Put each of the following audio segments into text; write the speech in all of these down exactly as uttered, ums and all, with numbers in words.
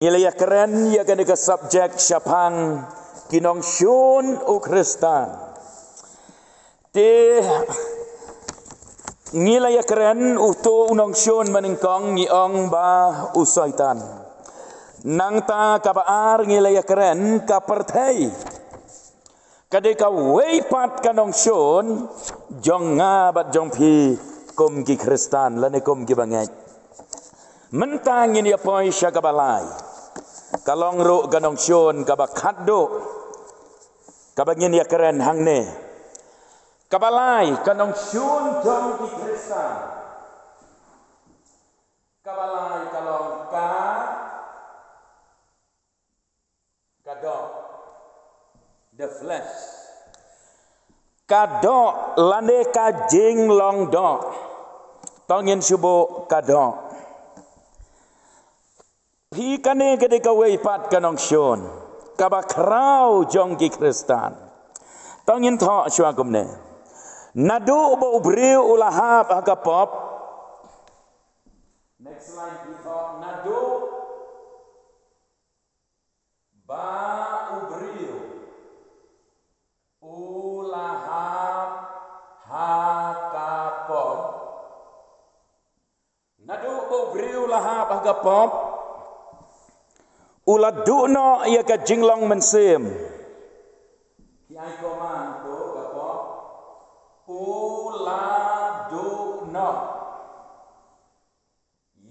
Ngi la ïakren ïa kane ka subject shaphang ki nongshun u Khristan. Te ngi la ïakren uto u nongshun ba nyngkong ngi ong ba u Soitan. Nangta kaba ar ngi la ïakren ka pyrthei. Ka dei kawei pat ka nongshun jong nga bad jong phi kum ki Khristan lane kum ki bangeit. Mynta ngin ïa poi sha kaba lai. Ka long ruh ka nongshun kaba khatduh kaba ngin ïakren hangne. Kaba lai ka nongshun jong ki Khristan. Kaba lai ka long ka ka doh, the flesh. Ka doh lane ka jinglong doh. To ngin shu buh ka doh. Phi, kane ka dei kawei pat ka nongshun kaba khraw jong ki Khristan. To ngin thoh shuwa kumne. Naduh ba u briew u la hap ha ka pop. Next line, phi thoh. Naduh ba u briew u la hap ha ka pop. Naduh ba u briew u la hap ha ka pop, u la duh noh ïa ka jinglong mynsiem. Ki ai koma naduh ka pop, u la duh noh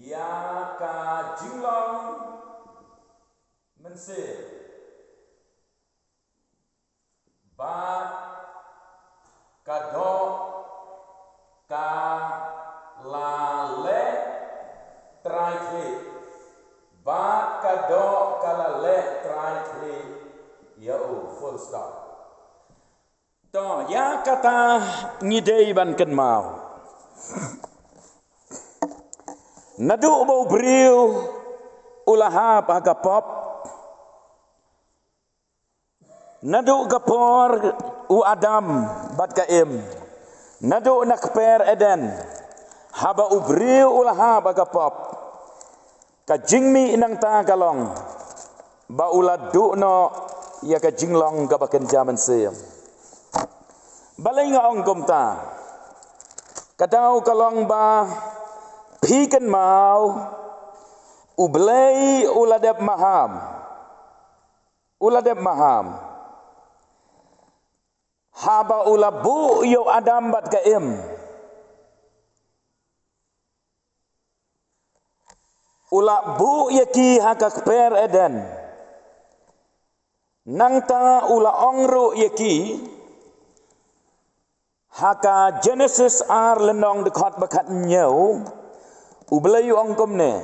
ïa ka jinglong mynsiem. Bad ka doh ka la leh trai khlieh. Bad ka doh ka la leh trai khlieh ïa u, full stop. To, ïa kata ngi dei ban kynmaw. Naduh ba u briew u la hap ha ka pop, naduh ka por u Adam bad ka Im, naduh na kper Eden, haba u briew u la hap ha ka pop, ka jingmih nangta ka long ba u la duh noh ïa ka jinglong kaba kynja mynsiem. Balei nga ong kumta? Ka daw ka long ba phi kynmaw, U Blei u la dep maham. U la dep maham. Haba u la buh ïa u Adam bad ka Im, u la buh ïa ki ha ka kper Eden. Nangta u la ong ruh ïa ki, ha ka Genesis ar lynnong dkhot ba khathynñiew, U Blei u ong kumne: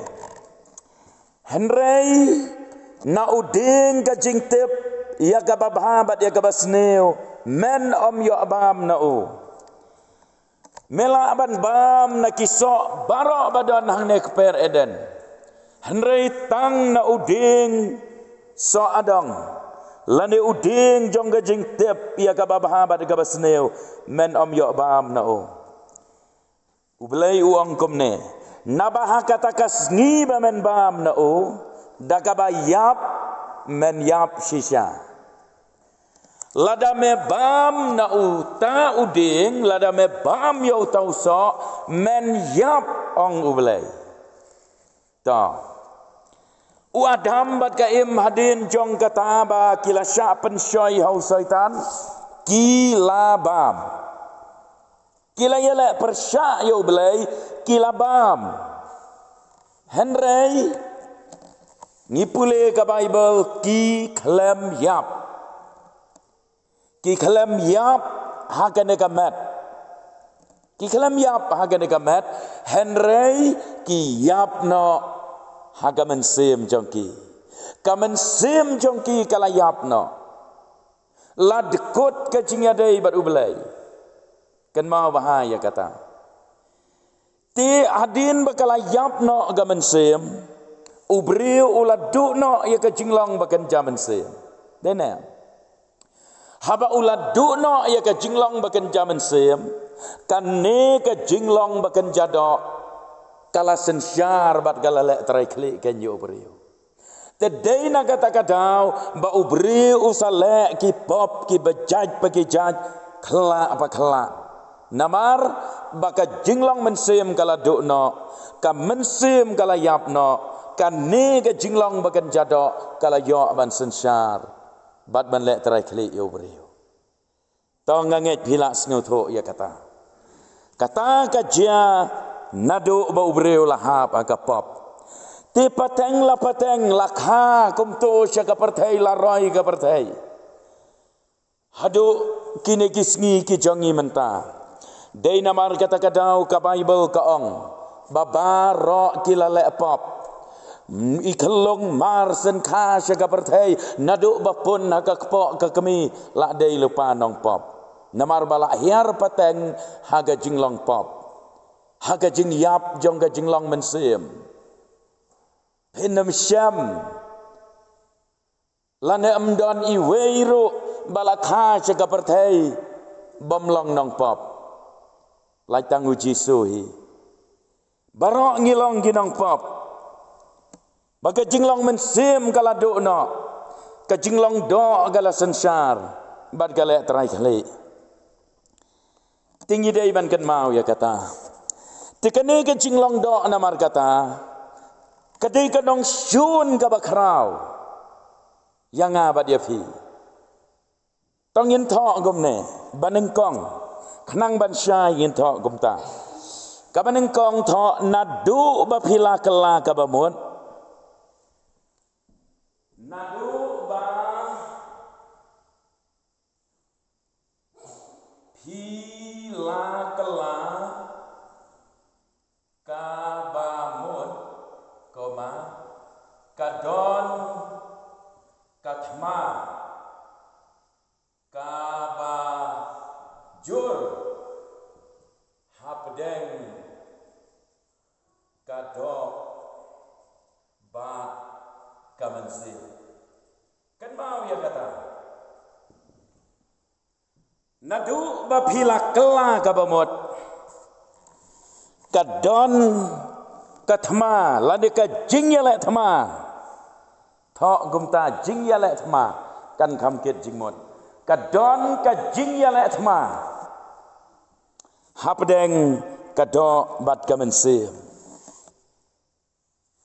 Hynrei na u dieng ka jingtip ïa kaba bha bad ïa kaba sniew, men ym ïoh bam na u. Me lah ban bam na ki soh baroh ba don hangne kper Eden. Hynrei tang na u dieng soh adong, lane u dieng jong ka jingtip ïa kaba bha bad ïa kaba sniew, men ym ïoh bam na u. U Blei u ong kumne: Naba ha kata ka sngi ba men bam na u, da kaba ïap men ïap shisha. Lada me bam na uta u dieng, lada me bam ïa uta u soh, men ïap, ong U Blei. To. U Adam bad ka Im, hadien jong kata ba ki la shah pynshoi ha u Soitan, ki la bam. Ki la ïaleh pyrshah ïa U Blei, ki la bam. Hynrei ngi pule ka Baibl, ki khlem ïap. Ki khlem ïap ha kane ka met. Ki khlem ïap ha kane ka met, hynrei ki ïap noh ha ka mynsiem jong ki. Ka mynsiem jong ki ka la ïap noh. La dkut ka jingïadei bad U Blei. Kynmaw bha ïa kata. Te hadien ba ka la ïap noh ka mynsiem, u briew u la duh noh ïa ka jinglong ba kynja mynsiem. Dei ne? Haba u la duh noh ïa ka jinglong ba kynja mynsiem, kane ka jinglong ba kynja doh ka la synshar bad ka la leh trai khlieh kein ïa u briew. Te dei na kata ka daw ba u briew u sa leh ki pop ki ba jait pa ki jait, khlak pa khlak. Namar ba ka jinglong mynsiem ka la duh noh, ka mynsiem ka la ïap noh, kane ka jinglong ba kynja doh ka la ïoh ban synshar bad ban leh trai khlieh ïa u briew. To nga ngeit phi lah sngewthuh ïa kata. Kata ka jia naduh ba u briew la hap ha ka pop. Te pateng la pateng la kha kumto sha ka pyrthei, la roi ka pyrthei. Haduh kine ki sngi ki jong ngi mynta. Dei namar kata ka daw ka Baibl ka ong ba baroh ki la leh pop. I khyllung mar shen kha sha ka pyrthei, naduh ba pun ha ka kpoh ka kmie, la dei lypa nongpop. Namar ba la hiar pateng ha ka jinglong pop, ha ka jingïap jong ka jinglong mynsiem. Phin ym shem lane ym don iwei ruh ba la kha sha ka pyrthei bym long nongpop, lait tang u Jisu hi. Baroh ngi long ki nongpop. Ba ka jinglong mynsiem ka la duh noh, ka jinglong doh ka la synshar bad ka leh trai khlieh. Te ngi dei ban kynmaw ïa kata. Te kane ka jinglong doh namar kata ka dei ka nongshun kaba khraw ïa nga bad ïa phi. To ngin thoh kumne, ba nyngkong, khnang ban shai ngin thoh kumta. Kaba nyngkong thoh, naduh ba phi la kylla kaba mut. Naduh ba phi la kylla kaba mut, koma, ka don ka thma kaba jur hapdeng ka doh bad ka mynsiem. Kynmaw ïa kata. Naduh ba phi la kylla kaba mut, ka don ka thma, lane ka jingïaleh thma. Thoh kumta, jingïaleh thma, kan kham kit jingmut. Ka don ka jingïaleh thma hapdeng ka doh bad ka mynsiem.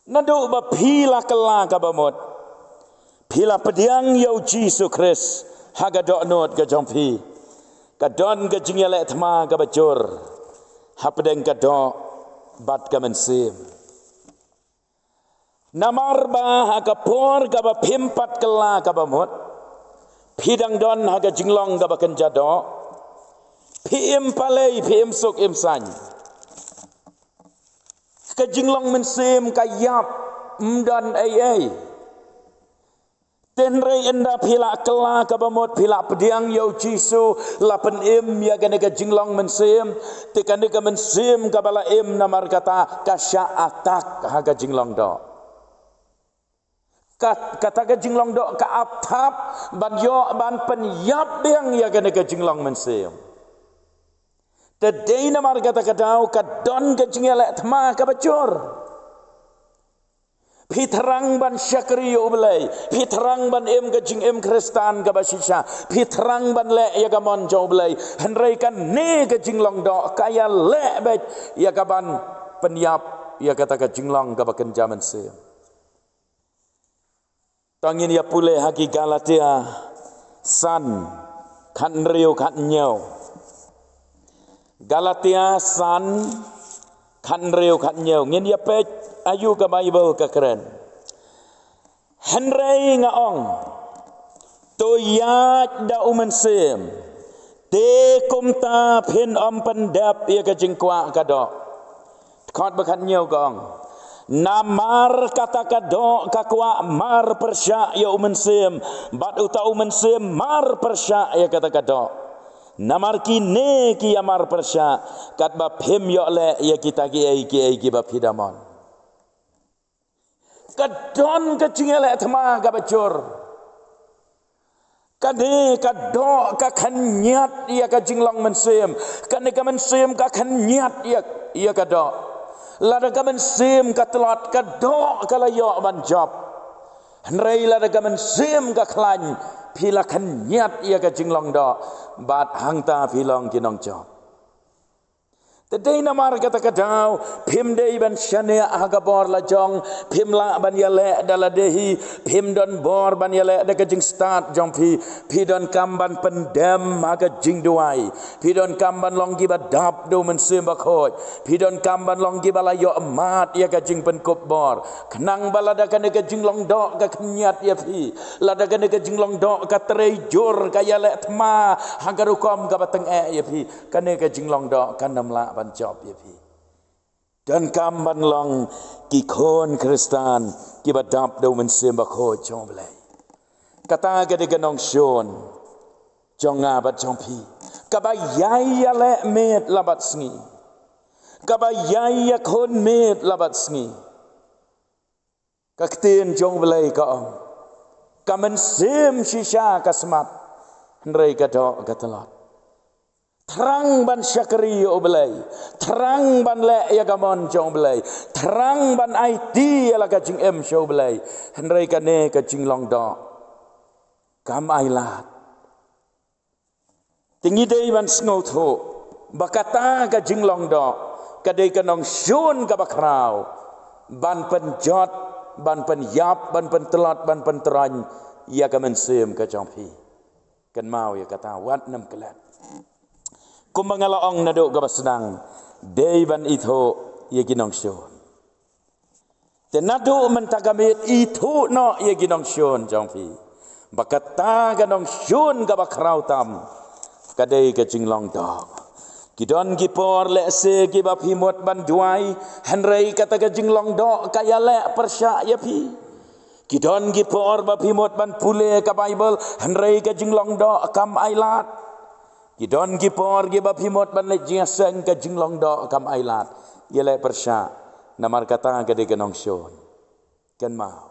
Naduh ba phi la kylla kaba mut, phi la pdiang ïa u Jisu Khrist ha ka dohnud ka jong phi, ka don ka jingïaleh thma kaba jur hapdeng ka doh bad ka mynsiem. Namar ba ha ka por kaba phim pat kylla kaba mut, phi dang don ha ka jinglong kaba kynja doh, phi im palei, phi im suk im saiñ. Ka jinglong mynsiem ka ïap, ym don ei ei. Te hynrei ynda phi la kylla kaba mut, phi la pdiang ïa u Jisu, la pynim ïa kane ka jinglong mynsiem, te kane ka mynsiem kaba la im namar kata ka shah attack ha ka jinglong doh. Kat-, kata ka jinglong doh ka ap thap ban ïoh ban pynïap biang ïa kane ka jinglong mynsiem. Te dei namar kata ka daw ka don ka jingïaleh thma kaba jur. Phi thrang ban shakri ïa U Blei, phi thrang ban im ka jingim Khristan kaba shisha, phi thrang ban leh ïa ka mon jong U Blei, hynrei kane ka jinglong doh ka ïaleh beit ïa ka ban pynïap ïa kata ka jinglong kaba kynja mynsiem. To ngin ïa pule ha ki Galatia san, khathynriew khathynñiew. Galatia san, khathynriew khathynñiew. Ngin ïa peit aïu ka Baibl ka kren. Hynrei nga ong, to ïaid da U Mynsiem, te kumta phin ym pyndep ïa ka jingkwah ka doh. Dkhot ba khathynñiew ka ong, namar kata ka doh ka kwah mar pyrshah ïa U Mynsiem, bad uta U Mynsiem mar pyrshah ïa kata ka doh. Namar kine ki ïa mar pyrshah, katba phim ïoh leh ïa kita kiei kiei kiba phi da mon. Ka don ka jingïaleh thma kaba jur. Kane ka doh ka khynñiat ïa ka jinglong mynsiem. Kane ka mynsiem ka khynñiat ïa, ïa ka doh. Lada ka mynsiem ka tlot, ka doh ka la ïoh ban jop. Hynrei lada ka mynsiem ka khlaiñ, phi la khynñiat ïa ka jinglong doh, bad hangta phi long ki nongjop. Te dei namar kata ka daw, phim dei ban shaniah ha ka bor la jong, phim lah ban ïaleh da lade hi, phim don bor ban ïaleh da ka jingstad jong phi, phi donkam ban pyndem ha ka jingduwai, phi donkam ban long kiba dap da u Mynsiem Bakhuid, phi donkam ban long kiba la ïoh mad ïa ka jingpynkup bor. Khnang ba lada kane ka jinglong doh ka khynñiat ïa phi, lada kane ka jinglong doh ka trei jur, ka ïaleh thma ha ka rukom kaba tyngeh ïa phi, kane ka jinglong doh kan ym lah ban jop ïa phi. Donkam ban long ki khun Khristan kiba dap da u Mynsiem Bakhuid jong U Blei. Kata ka dei ka nongshun jong nga bad jong phi, kaba ïai ïaleh miet la bad sngi, kaba ïai ïakhun miet la bad sngi. Ka ktien jong U Blei ka ong, ka mynsiem shisha ka smat, hynrei ka doh ka tlot. Thrang ban shakri ïa U Blei, thrang ban leh ïa ka mon jong U Blei, thrang ban aiti ïa la ka jingim sha U Blei, hynrei kane ka jinglong doh kam ailad. Te ngi dei ban sngewthuh ba kata ka jinglong doh ka dei ka nongshun kaba khraw ban pynjot, ban pynïap, ban pyntlot, ban pyntroiñ ïa ka mynsiem ka jong phi. Kynmaw ïa kata, wat nym klet. Kumba nga la ong naduh kaba sdang, dei ban ithuh ïa ki nongshun. Te naduh mynta ka miet, ithuh noh ïa ki nongshun jong phi ba kata ka nongshun kaba khraw tam ka dei ka jinglong doh. Ki don ki por lehse kiba phi mut ban duwai, hynrei kata ka jinglong doh ka ïaleh pyrshah ïa phi. Ki don ki por ba phi mut ban pule ka Baibl, hynrei ka jinglong doh kam ailad. Ki don ki por kiba phi mut ban leit jingïaseng, ka jinglong doh kam ailad. Ïaleh pyrshah, namar kata ka dei ka nongshun. Kynmaw.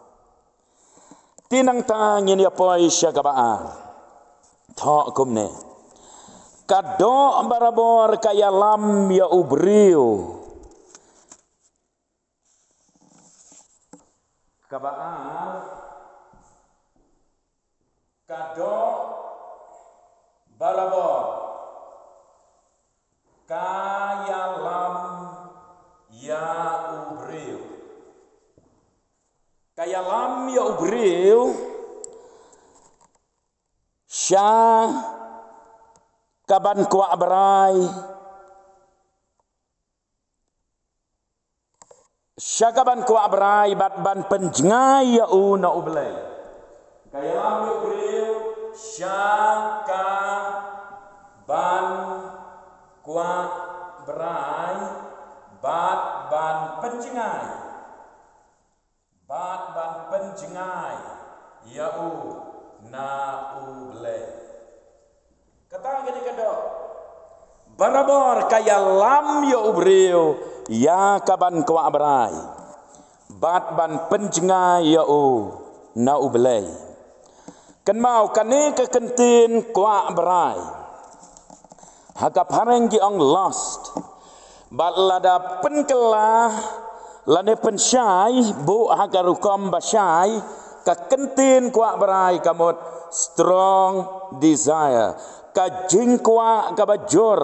Te nangta ngin ïa poi sha kaba ar. Thoh kumne. Ka doh barabor ka ïalam ïa u briew. Kaba ar. Ka doh barabor ka ïalam ïa u briew. Ka ïalam ïa u briew sha kaban kwah brai, sha kaban kwah brai bad ban pynjngai ïa u na U Blei. Ka ïalam ïa u briew sha kaban kwah brai bad ban pynjngai, bad ban pynjngai ïa u na U Blei. Kata ka dei ka doh. Barabor ka ïalam ïa u briew ïa kaban kwah brai bad ban pynjngai ïa u na U Blei. Kynmaw, kane ka kyntien kwah brai, ha ka phareng ki ong lust. Bad lada pynkylla lane pynshai, buh ha ka rukom ba shai, ka kyntien kwah brai ka mut strong desire, ka jingkwah kaba jur,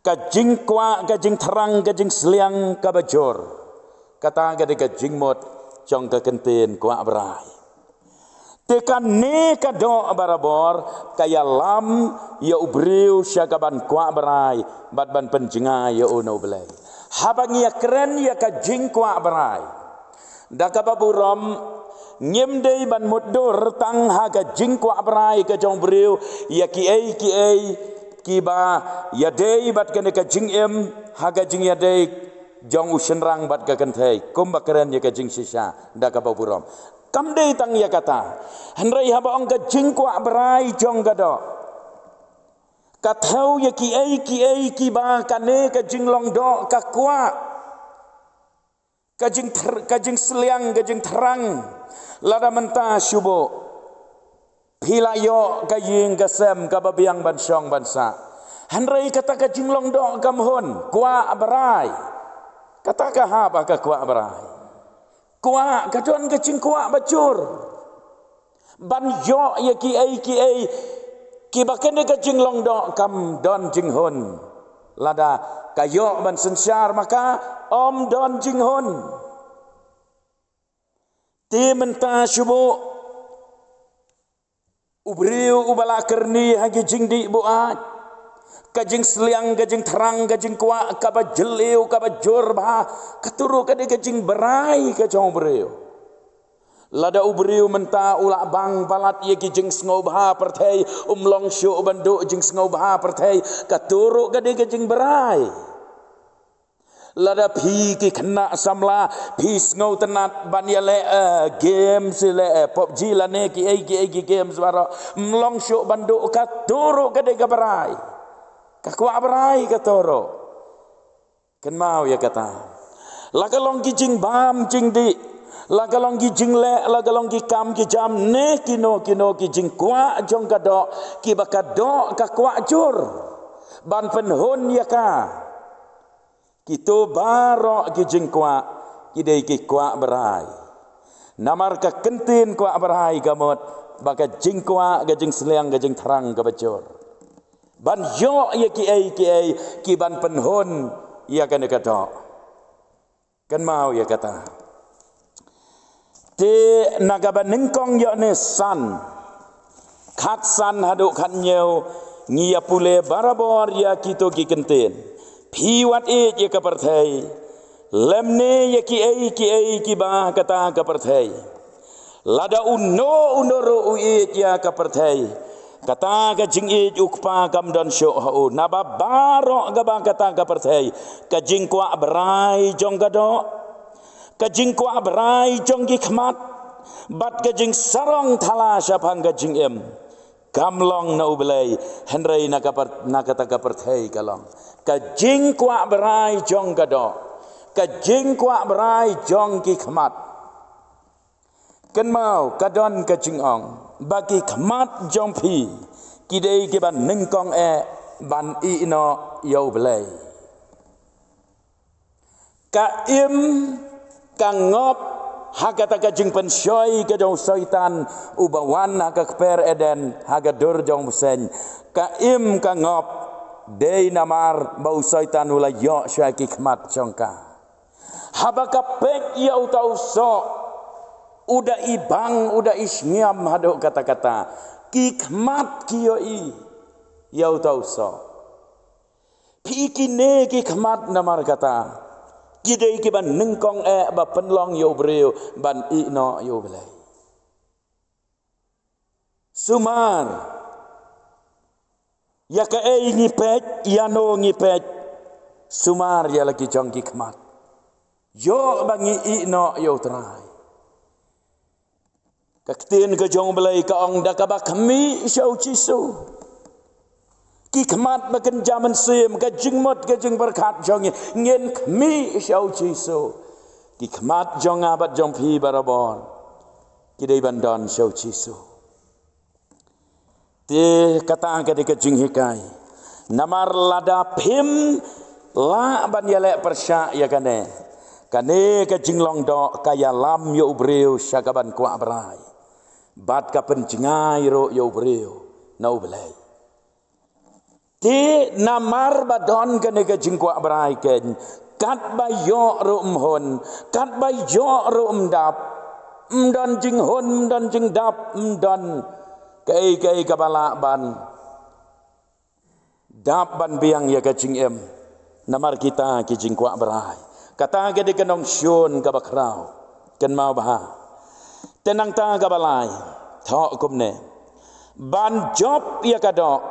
ka jingkwah, ka jingthrang, ka jingsliang kaba jur. Kata ka dei ka jingmut jong ka kyntien kwah brai. Te kane ka doh barabor ka ïalam ïa u briew sha kaban kwah brai bad ban pynjngai ïa u na U Blei. Haba ngi ïakren ïa ka jingkwah brai, da kaba burom, ngim dei ban mutdur tang ha ka jingkwah brai ka jong u briew ïa kiei kiei kiba ïadei bad kane ka jingim, ha ka jingïadei jong u shynrang bad ka kynthei, kumba kren ïa ka jingshisha, da kaba burom. Kam dei tang ïa kata, hynrei haba ong ka jingkwah brai jong ka doh, ka thew ïa kiei kiei kiba kane ka jinglong doh ka kwah. Ka jingthr-, ka jingsliang, ka jingthrang. Lada mynta shu buh, phi la ïoh ka ïing ka sem kaba biang ban shong ban sah, hynrei kata ka jinglong doh kam hun, kwah brai. Kata ka hap ha ka kwah brai. Kwah, ka don ka jingkwah ba jur ban ïoh ïa kiei kiei kiba kane ka jinglong doh kam don jinghun. Lada ka ïoh ban synshar ma ka, ym don jinghun. Te mynta shu buh u briew uba la kyrni ha ki jingdih buaid, ka jingsliang, ka jingthrang, ka jingkwah kaba jylliew, kaba jur bha, kato ruh ka dei ka jingbrai ka jong u briew. Lada u briew mynta u la bang palat ïa ki jingsngewbha pyrthei, um long shuh ban duh jingsngewbha pyrthei, kato ruh ka dei ka jingbrai. Lada phi ki khynnah samla phi sngewtynnat ban ïaleh, eh, games, ïaleh, eh, PUBG lane kiei kiei ki games baroh, um long shuh ban duh, kato ruh ka dei ka brai. Ka kwah brai kato ruh. Kynmaw ïa kata. La ka long ki jingbam jingdih, la ka long ki jingleh, la ka long ki kam ki jam, ne kino kino ki jingkwah jong ka doh kiba ka doh ka kwah jur ban pynhun ïa ka. Kito baroh ki jingkwah ki dei ki kwah brai. Namar ka kyntien kwah brai ka mut ba ka jingkwah, ka jingsliang, ka jingthrang kaba jur ban ïoh ïa kiei kiei kiban pynhun ïa kane ka doh. Kynmaw ïa kata. Te na kaba nyngkong ïa ne san, khatsan haduh khathynñiew, ngi ïa pule barabor ïa kito ki kyntien. Phi wat ïeit ïa ka pyrthei, lymne ïa kiei kiei kiba ha kata ka pyrthei. Lada uno uno ruh u ïeit ïa ka pyrthei, kata ka jingïeit u Kpa kam don shuh ha u. Naba baroh kaba kata ka pyrthei, ka jingkwah brai jong ka doh, ka jingkwah brai jong ki khmat, bad ka jingsarong thala shaphang ka jingim, kam long na U Blei, hynrei na ka pyr-, na kata ka pyrthei ka long. Ka jingkwah brai jong ka doh, ka jingkwah brai jong ki khmat. Kynmaw, ka don ka jingong ba ki khmat jong phi ki dei kiba nyngkong eh ban ïeh noh ïa U Blei. Ka im ka ngop ha kata ka jingpynshoi ka jong u Soitan uba wan ha ka kper Eden, ha ka dur jong u bseiñ. Ka im ka ngop dei namar ba u Soitan u la ïoh shuwa ki khmat jong ka. Haba ka peit ïa uta u soh, u da i bang, u da i shngiam haduh katta katta. Ki khmat ki ïohi ïa uta u soh. Phi, kine ki khmat namar kata ki dei kiba nyngkong eh ba pynlong ïa u briew ban ïeh noh ïa U Blei. Sumar ïa kaei ngi peit, ïano ngi peit. Sumar ïa la ki jong ki khmat. Ïoh ba ngi ïeh noh ïa U Trai. Ka ktien ka jong U Blei ka ong, da kaba khmih sha U Jisu. Ki khmat ba kynja mynsiem, ka jingmut ka jingpyrkhat jong ngi, ngin khmih sha U Jisu. Ki khmat jong nga bad jong phi barabor ki dei ban don sha U Jisu. Te kata ka dei ka jinghikai. Namar lada phim lah ban ïaleh pyrshah ïa kane, kane ka jinglong doh ka ïalam ïa u briew sha kaban kwah brai, bad ka pynjngai ruh ïa u briew na U Blei. Te namar ba don kane ka jingkwah brai kein, katba ïoh ruh ym hun, katba ïoh ruh ym dap, ym don jinghun, ym don jingdap, ym don kaei kaei kaba lah ban dap ban biang ïa ka jingim. Namar kita ki jingkwah brai. Kata ka dei ka nongshun kaba khraw. Kynmaw bha. Te nangta kaba lai, thoh kumne: ban jop ïa ka doh.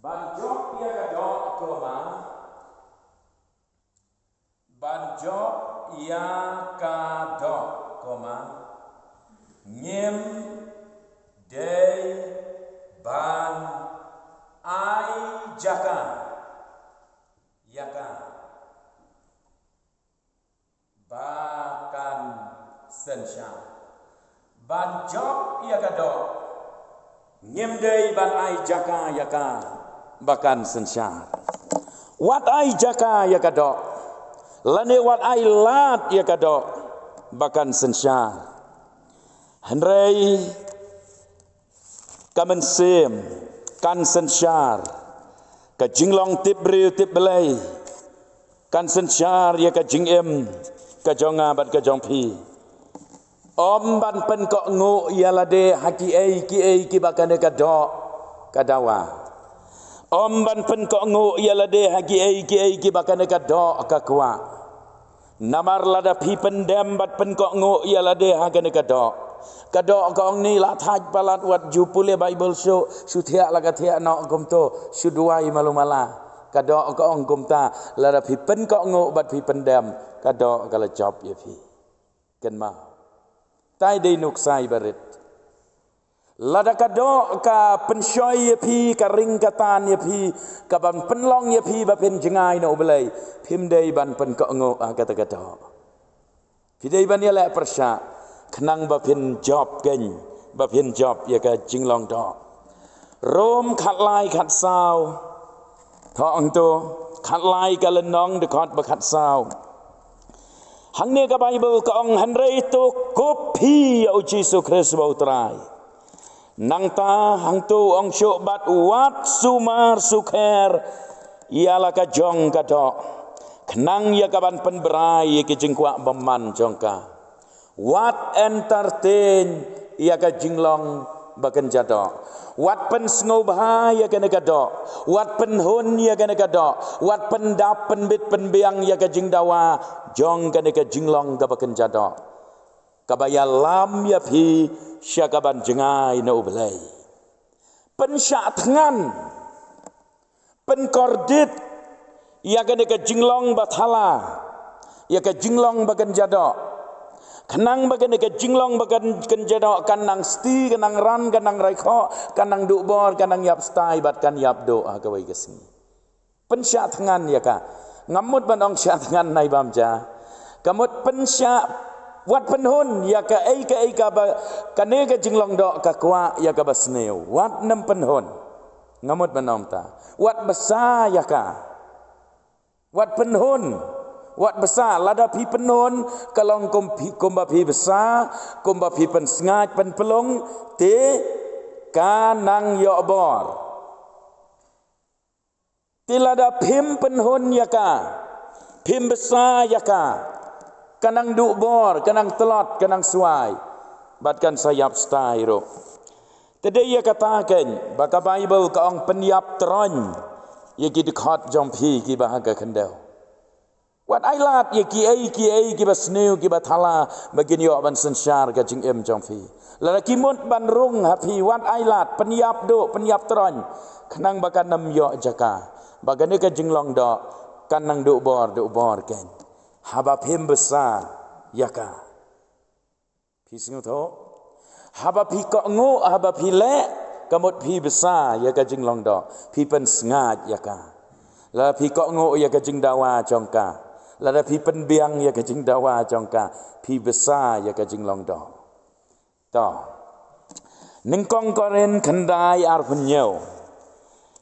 Ban jop ïa ka doh, ko ma. Ban jop ïa ka doh, ko ma. Ngim dei ban ai jaka ïa ka ba kan synshar. Ban jop ïa ka doh, ngim dei ban ai jaka ïa ka ba kan synshar. Wat ai jaka ïa ka doh. Lane wat ai lad ïa ka doh ba kan synshar. Hynrei ka mynsiem kan synshar. Ka jinglong tip briew tip Blei kan synshar ïa ka jingim ka jong nga bad ka jong phi. Ym ban pynkohnguh ïa lade ha kiei kiei kiba kane ka doh ka dawa. Ym ban pynkohnguh ïa lade ha kiei kiei kiba kane ka doh ka kwah. Namar lada phi pyndem bad pynkohnguh ïa lade ha kane ka doh, ka doh ka ong, ni la thait palat, wat ju pule Baibl shuh, shu thiah la ka thiah noh kumto, shu duwai malu mala. Ka doh ka ong kumta. Lada phi pynkohnguh bad phi pyndem, ka doh ka la jop ïa phi. Kynmaw, tai dei nuksa iba rit. Lada ka doh ka pynshoi ïa phi, ka ring ka tan ïa phi, ka ban pynlong ïa phi ba phin jngai na U Blei, phim dei ban pynkohnguh ha kata ka doh. Phi dei ban ïaleh pyrshah khnang ba phin jop keiñ, ba phin jop ïa ka jinglong doh. Rom khatlai khatsaw. Thoh hangto, khatlai ka lynnong, dkhot ba khatsaw. Hangne ka Baibl ka ong, hynrei to kup phi ïa U Jisu Khrist ba U Trai. Nangta hangto ong shuh, bad wat sumar sukher ïa la ka jong ka doh, khnang ïa ka ban pynbrai ïa ki jingkwah bymman jong ka. Wat entertain ïa ka jinglong ba kynja doh. Wat pynsngewbha ïa kane ka doh. Wat pynhun ïa kane ka doh. Wat pyndap pynbit pynbiang ïa ka jingdawa jong kane ka jinglong kaba kynja doh, kaba ïalam ïa phi sha ka ban jngai na U Blei. Pynshah thngan, pynkordit ïa kane ka jinglong ba thala, ïa ka jinglong ba kynja doh, khnang ba kane ka jinglong ba kyn-, kynja doh kan nang sti, kan nang ran, kan nang raikhoh, kan nang duh bor, kan nang ïap stai bad kan ïap duh ha kawei ka sngi. Pynshah thngan ïa ka. Ngam mut ban ong shah thngan, nai bam ja. Ka mut pynshah, wat pynhun ïa kaei kaei kaba kane ka jinglong doh ka kwah ïa kaba sniew. Wat nym pynhun. Ngam mut ban ong ta. Wat bsa ïa ka. Wat pynhun. Wat bsa, lada phi pynhun ka long kum phi, kumba phi bsa, kumba phi pynsngaid pynpylung, te ka nang ïoh bor. Te lada phim pynhun ïa ka, phim bsa ïa ka, ka nang duh bor, ka nang tlot, ka nang swai, bad kan sa ïap stai ruh. Te dei ïa kata keiñ ba ka Baibl ka ong, pynïap troiñ ïa ki dkhot jong phi kiba ha ka khyndew. Wat ai lad ïa kiei kiei kiba sniew, kiba thala, ba kin ïoh ban synshar ka jingim jong phi. Lada ki mut ban rung ha phi, wat ai lad, pynïap duh, pynïap troiñ, khnang ba kan nym ïoh jaka, ba kane ka jinglong doh kan nang duh bor, duh bor keiñ, haba phim bsa ïa ka. Phi sngewthuh? Haba phi kohnguh, haba phi leh, ka mut phi bsa ïa ka jinglong doh, phi pynsngaid ïa ka. Lada phi kohnguh ïa ka jingdawa jong ka, lada phi pynbiang ïa ka jingdawa jong ka, phi bsa ïa ka jinglong doh. To. Nyngkong Korinth khyndai arphew hynñiew.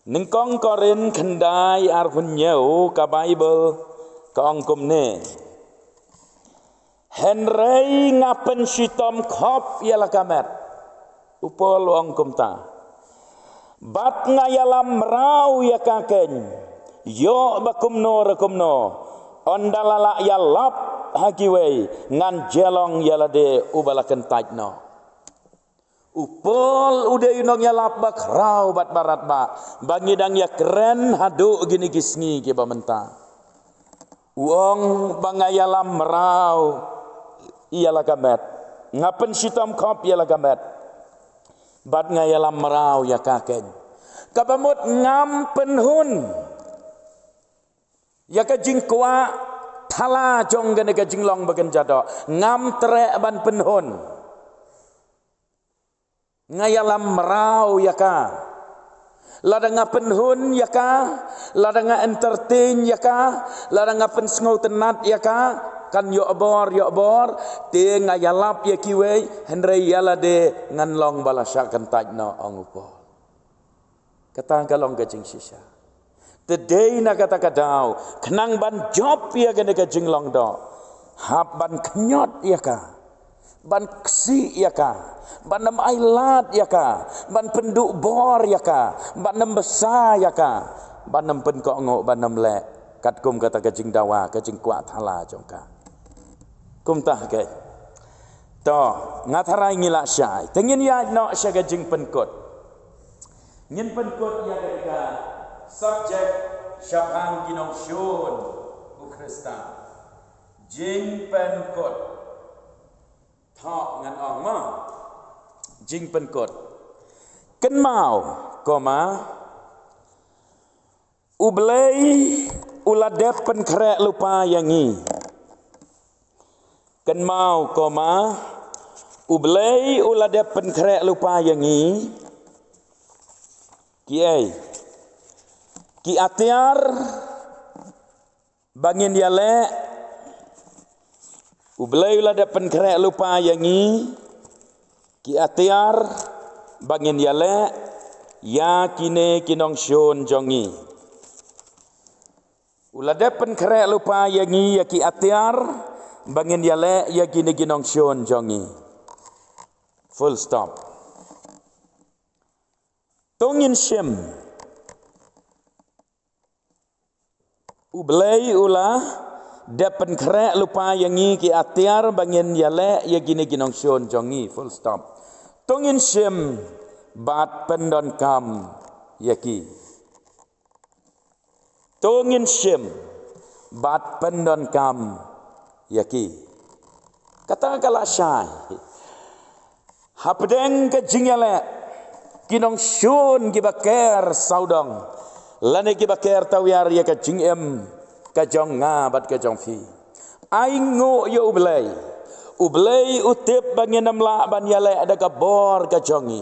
Nyngkong Korinth khyndai arphew hynñiew, ka Baibl ka ong kumne. Hynrei nga pynshitom khop ïa la ka met. U Paul u ong kumta. Bad nga ïalam mraw ïa ka keiñ, ïoh ba kumno re kumno, ynda la lah ïalap ha kiwei, ngan jia long ïa lade uba la kyntait noh. U Paul u dei u nongïalap ba khraw bad ba radbah, ba ngi dang ïakren haduh kine ki sngi kiba mynta. U ong ba nga ïalam mraw ïa la ka met, nga pynshitom khop ïa la ka met, bad nga ïalam mraw ïa ka keiñ. Kaba mut ngam pynhun ïa ka jingkwah thala jong kane ka jinglong ba kynja doh, ngam treh ban pynhun. Nga ïalam mraw ïa ka. Lada nga pynhun ïa ka, lada nga entertain ïa ka, lada nga pynsngewtynnat ïa ka, kan ïoh bor, ïoh bor, te nga ïalap ïa kiwei, hynrei ïa lade ngan long ba la shah kyntait noh, ong u Paul. Kata ka long ka jingshisha. Te dei na kata ka daw, khnang ban jop ïa kane ka jinglong doh, hap ban khñiot ïa ka, ban ksih ïa ka, ban ym ailad ïa ka, ban pynduh bor ïa ka, ban ym bsa ïa ka, ban ym pynkohnguh, ban ym leh katkum kata ka jingdawa, ka jingkwah thala jong ka. Kumta keiñ. To, nga tharai ngi lah shai. Te ngin ïaid noh sha ka jingpynkut. Ngin pynkut ïa ka, ka subject shaphang ki nongshun u Khrista. Jingpynkut. To ngan ong mo. Jingpynkut. Kynmaw, koma, U Blei u la dep pynkhreh lypa ïa ngi. Kynmaw, koma, U Blei u la dep pynkhreh lypa ïa ngi. Kiei? Ki atiar ba ngin ïaleh. U Blei u la dep pynkhreh lypa ïa ngi. Ki atiar ba ngin ïaleh ïa kine ki nongshun jong ngi. U la dep pynkhreh lypa ïa ngi ïa ki atiar ba ngin ïaleh ïa kine ki nongshun jong ngi. Full stop. To ngin shim. U Blei u la dep pynkhreh lypa ïa ngi ki atiar ba ngin ïaleh ïa kine ki nongshun jong ngi. Full stop. To ngin shim bad pyndonkam ïa ki. To ngin shim bad pyndonkam ïa ki. Kata ka lah shai. Hapdeng ka jingïaleh, ki nongshun kiba ker sawdong, lane kiba ker tawiar ïa ka jingim ka jong nga bad ka jong phi. Ai nguh ïa U Blei. U Blei u tip ba ngin ym lah ban ïaleh da ka bor ka jong ngi.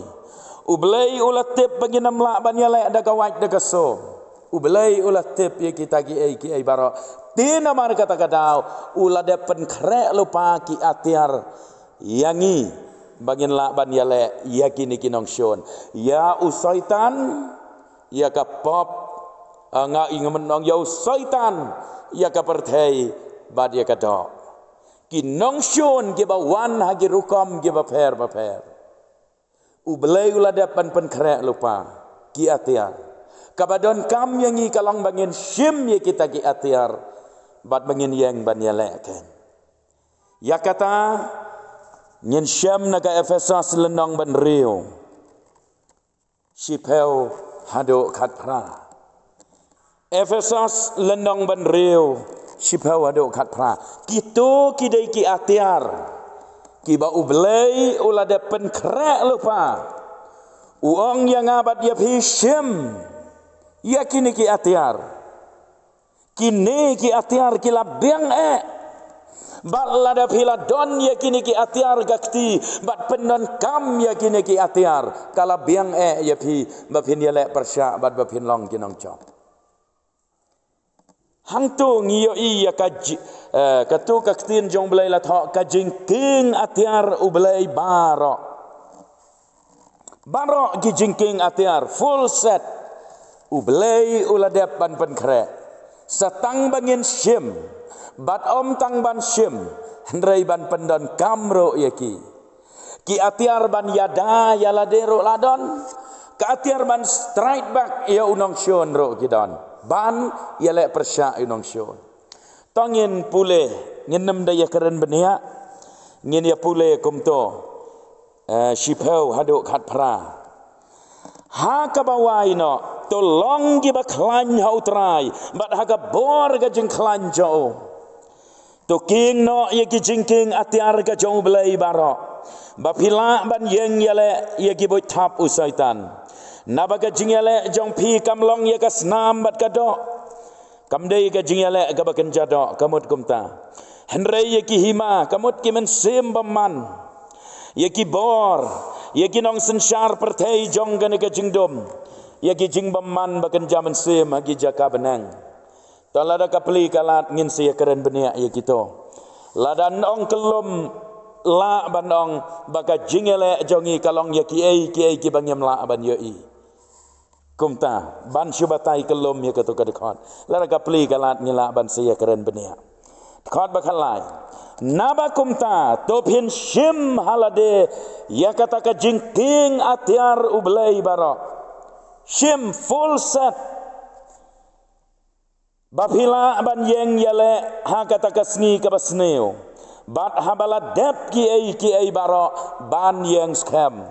U Blei u la tip ba ngin ym lah ban ïaleh da ka wait da ka sum. U Blei u la tip ïa kita kiei kiei baroh. Te namar kata ka daw, u la dep pynkhreh lypa ki atiar ïa ngi ba ngin lah ban ïaleh ïa kine ki nongshun. Ïa u Soitan, ïa ka pop, ah, nga ïa nga myn ong ïa u Soitan, ïa ka pyrthei bad ïa ka doh. Ki nongshun kiba wan ha ki rukom kiba pher bapher. U Blei u la dep ban pynkhreh lypa ki atiar. Kaba donkam ïa ngi ka long ba ngin shim ïa kita ki atiar bad ba ngin ïeng ban ïaleh keiñ. Ïa kata ngin shem na ka Ephesos lynnong ba hynriew, shiphew haduh khatphra. Ephesos lynnong ba hynriew, shiphew haduh khatphra. Kito ki dei ki atiar kiba U Blei u la dep pynkhreh lypa. U ong ïa nga bad ïa phi, shim ïa kine ki atiar. Kine ki atiar ki la biang eh. Bad lada phi la don ïa kine ki atiar ka kti bad pyndonkam ïa kine ki atiar, ka la biang eh ïa phi ba phin ïaleh pyrshah bad ba phin long ki nongjop. Hangto ngi ïohi ïa ka ji-, eh, kato ka ktien jong U Blei la thoh ka jingkieng atiar U Blei baroh. Baroh ki jingkieng atiar full set U Blei u la dep ban pynkhreh. Sa tang ba ngin shim bad ym tang ban shim, hynrei ban pyndonkam ruh ïa ki. Ki atiar ban ïada ïa lade ruh la don. Ka atiar ban strike back ïa u nongshun ruh ki don. Ban ïaleh pyrshah ïa u nongshun. To ngin pule, ngin nym da ïakren bniah, ngin ïa pule kumto, eh, shiphew haduh khatphra. Ha kaba wai noh, to long kiba khlaiñ ha U Trai bad ha ka bor ka jingkhlaiñ jong u. To kieng noh ïa ki jingkieng atiar ka jong U Blei baroh, ba phi lah ban ïeng ïaleh ïa ki buit thap u Soitan. Naba ka jingïaleh jong phi kam long ïa ka snam bad ka doh. Kam dei ka jingïaleh kaba kynja doh, ka mut kumta. Hynrei ïa ki hima, ka mut ki mynsiem bymman. Ïa ki bor, ïa ki nongsynshar pyrthei jong kane ka jingdum. Ïa ki jingbymman ba kynja mynsiem ha ki jaka bneng. To lada ka plie ka lad ngin sa ïakren bniah ïa kito. Lada ong kyllum lah ban ong ba ka jingïaleh jong ngi ka long ïa kiei kiei kiba ngim lah ban ïohi. Kumta, ban shu batai kyllum ïa kato ka dkhot. Lada ka plie ka lad ngi lah ban sa ïakren bniah. Dkhot ba khatlai. Naba kumta, to phin shim ha lade ïa kata ka jingkieng atiar U Blei baroh. Shim full set. Ba phi lah ban ïeng ïaleh ha kata ka sngi kaba sniew. Bad haba la dep kiei kiei baroh ban ïeng skhem.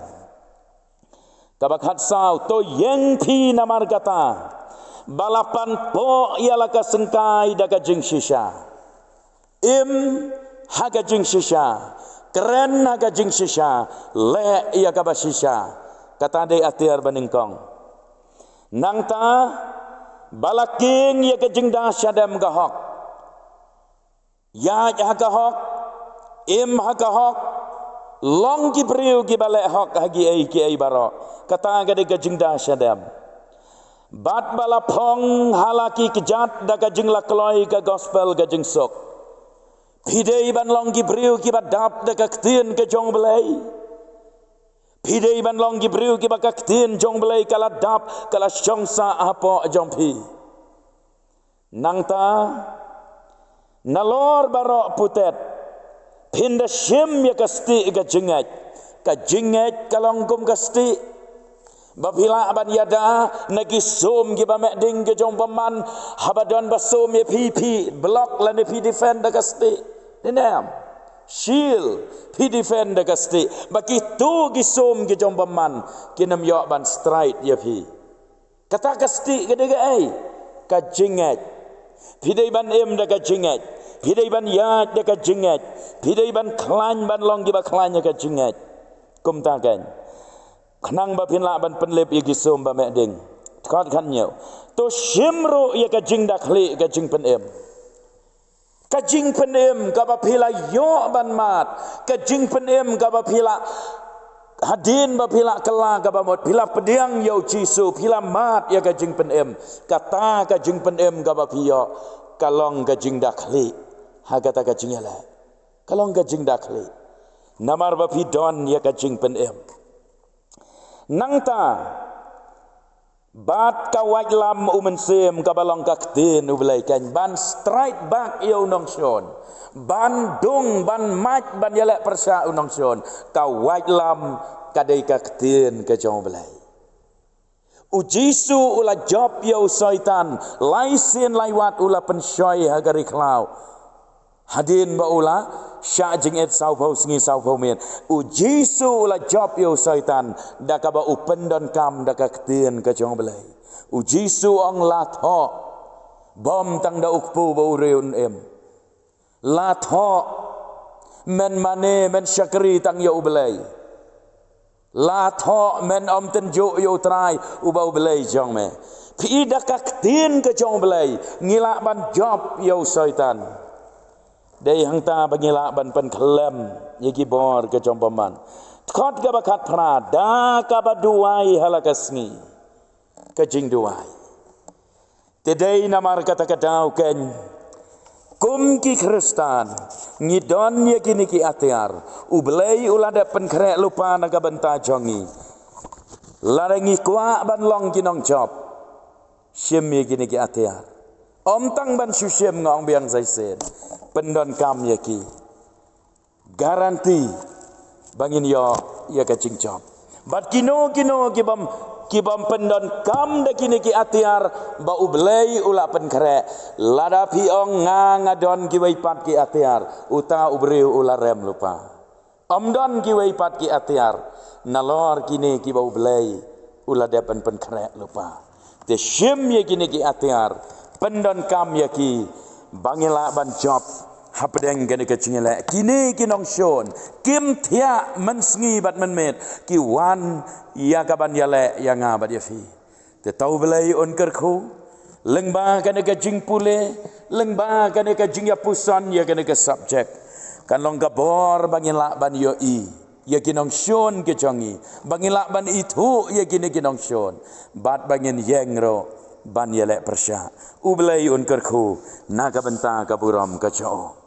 Kaba khatsaw, to ïeng phi namar kata ba la pan poh ïa la ka syngkai da ka jingshisha. Im ha ka jingshisha, kren ha ka jingshisha, leh ïa kaba shisha. Kata dei atiar banyngkong. Nangta, ba la kieng ïa ka jingda shadem ka hok. Ïaid ha ka hok, im ha ka hok, long ki briew kiba leh hok ha kiei kiei baroh. Kata ka dei ka jingda shadem. Bad ba la phong ha la ki kjat da ka jingla kloi ka gospel ka jingsuk. Phi dei ban long ki briew kiba dap da ka ktien ka jong U Blei. Phi dei ban long ki briew kiba ka ktien jong U Blei ka la dap, ka la shong sah hapoh jong phi. Nangta, nalor baroh putet, phin da shim ïa ka stieh ka jingngeit. Ka jingngeit ka long kum ka stieh. Ba phi lah ban ïada na ki sum kiba meh ding ka jong bymman, haba don ba sum ïa phi, phi block lane phi defend da ka stieh. Dei ne em? Shield, phi defend da ka stieh. Ba kito ki sum ki jong bymman kin ym ïoh ban strike ïa phi. Kata ka stieh ka dei kaei? Ka jingngeit. Phi dei ban im da ka jingngeit. Phi dei ban ïaid da ka jingngeit. Phi dei ban khlaiñ, ban long kiba khlaiñ ha ka jingngeit. Kumta kein, khnang ba phin lah ban pynlip ïa ki sum ba meh ding. Dkhot khathynñiew. To shim ruh ïa ka jingda khlieh ka jingpynim. Ka jingpynim kaba phi la ïoh ban mad, ka jingpynim kaba phi la, hadien ba phi la kylla kaba mut, phi la pdiang ïa U Jisu, phi la mad ïa ka jingpynim. Kata ka jingpynim kaba phi ïoh, ka long ka jingda khlieh ha kata ka jingïaleh. Ka long ka jingda khlieh. Namar ba phi don ïa ka jingpynim. Nangta, bad ka waitlam U Mynsiem kaba long ka ktien U Blei kein, ban strike back ïa u nongshun. Ban dung, ban mad, ban ïaleh pyrshah u nongshun. Ka waitlam ka dei ka ktien ka jong U Blei. U Jisu u la jop ïa u Soitan, lai sien lai wat u la pynshoi ha ka ri khlaw. Hadien ba u la shah jingit sawphew sngi sawphew miet, U Jisu u la jop ïa u Soitan, da kaba u pyndonkam da ka ktien ka jong U Blei. U Jisu u ong, la thoh, bym tang da u kpu bad u riewngim. La thoh, men mane, men shakri tang ïa U Blei. La thoh, men ym tynjuh ïa U Trai uba U Blei jong me. Phi i, da ka ktien ka jong U Blei ngi lah ban jop ïa u Soitan. Dei hangta ba ngi lah ban pynkhlem ïa ki bor ka jong bymman. Dkhot kaba khatphra, da kaba duwai ha la ka sngi. Ka jingduwai. Te dei namar kata ka daw kein, kum ki Khristan, ngi don ïa kine ki atiar. U Blei u la dep pynkhreh lypa na ka bynta jong ngi. Lada ngi kwah ban long ki nongjop, shim ïa kine ki atiar. Ym tang ban shu shim, nga ong biang sa shisien, pyndonkam ïa ki. Guarantee ba ngin ïoh ïa ka jingjop. Bad kino kino ki bym, ki bym pyndonkam da kine ki atiar ba U Blei u la pynkhreh, lada phi ong, nga, nga don kiwei pat ki atiar, uta u briew u la rem lypa. Ym don kiwei pat ki atiar nalor kine kiba U Blei u la dep ban pynkhreh lypa. Te shim ïa kine ki atiar, pyndonkam ïa ki, ba ngin lah ban jop hapdeng kane ka jingïaleh. Kine ki nongshun kim thiah mynsngi bad mynmiet, ki wan ïa ka ban ïaleh ïa nga bad ïa phi. Te to U Blei un kyrkhu, lyngba kane ka jingpule, lyngba kane ka jingïapuson ïa kane ka subject, kan long ka bor ba ngin lah ban ïohi ïa ki nongshun ki jong ngi, ba ngin lah ban ithuh ïa kine ki nongshun, bad ba ngin ïeng ruh ban ïaleh pyrshah. U Blei un kyrkhu na ka bynta ka burom ka jong u.